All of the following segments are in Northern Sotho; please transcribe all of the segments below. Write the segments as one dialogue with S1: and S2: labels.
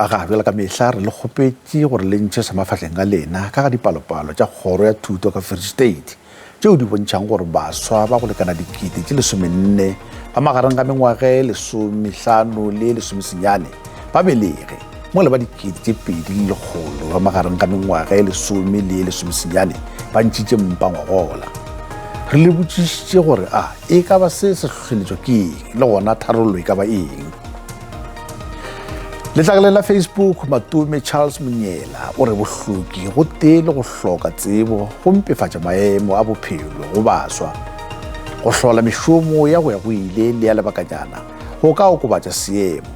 S1: Aga bjalo ka mehla re le kgopetše gore le ntšhe sa mafahleng a lena ka ga dipalopalo tša kgoro ya thuto ka Free State tšeo di bontšhang gore baswa ba go lekana dikete tše lesomenne ba magareng ga mengwaga e lesomehlano le e lesomesenyane ba belege mola ba dikete tše pedi le lekgolo ba magareng ga mengwaga e lesome le e lesomesenyane ba ntšhitše mpa ngwagola. Re le botšišitše gore a e ka ba se se hlohleletšwa ke eng le gona tharollo e ka ba eng. Letlakaleng la Facebook, Matome Charles Monyela o re bohloki gotee le go hloka tsebo go mpefatša maemo a bophelo go baswa. Go hlola mešomo ya go ya go ile le ya lebakanyana go ka okobatša seemo.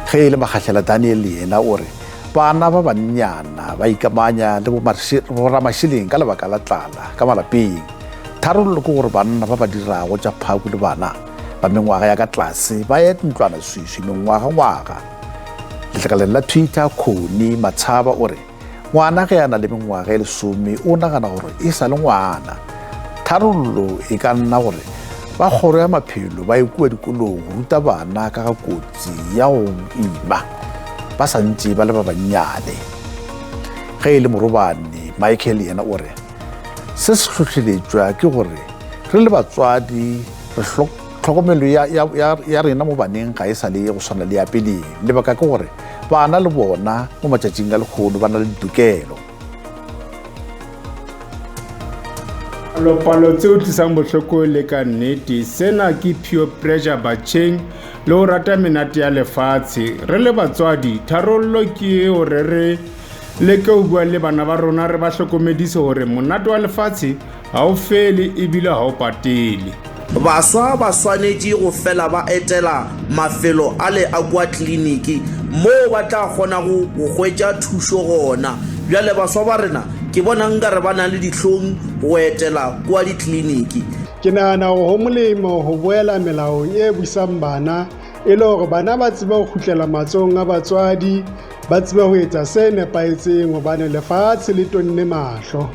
S1: Ge e le Magahlela Daniel yena o re bana ba bannyana ba ikamanya le boramašeleng ka lebaka la tlala ka malapeng. Tharollo ke gore banna ba ba dirago tša phaku le bana ba mengwaga ya ka tlase ba ye ntlwanaswiswi mengwagangwaga. Letlakaleng la Twitter, Connie Matshaba o re ngwana ge a na le mengwaga e lesome o nagana gore e sa le ngwana. Tharollo e ka nna gore ba kgoro ya maphelo ba ye kua dikolong go ruta bana ka ga kotsi ya go ima ba sa ntše ba le ba bannyane. Ge e le Morobane Michael yena o re Se se hlohleletšwa ke gore re le batswadi re tlhokomelo ya, ya, ya, ya rena mo baneng ga e sa le go swana le ya peleng. Lebaka ke gore bana le bona mo matšatšing a lekgono ba na le ditokelo.
S2: Palopalo tse utlwisang bohloko le ka nnete sena ke pure pressure batjheng le ho rata menate ya lefatshe re le batswadi tharollo ke hore re Leke ho bua le bana ba rona re ba hlokomedise hore monate wa lefatshe ha o fele ebile ha o patele.
S3: Baswa ba swanetše go fela ba etela mafelo ale a kua kliniki moo ba tla kgonago go hwetša thušo gona. Bjale baswa ba rena ke bona nkare ba na le dihlong go etela kua dikliniki.
S4: Ke nahana hore ho molemo ho boela melaong e busang bana e le hore bana ba tsebe ho kgutlela matsohong a batswadi, ba tsebe ho etsa se nepahetseng hobane lefatshe le tonne mahlo.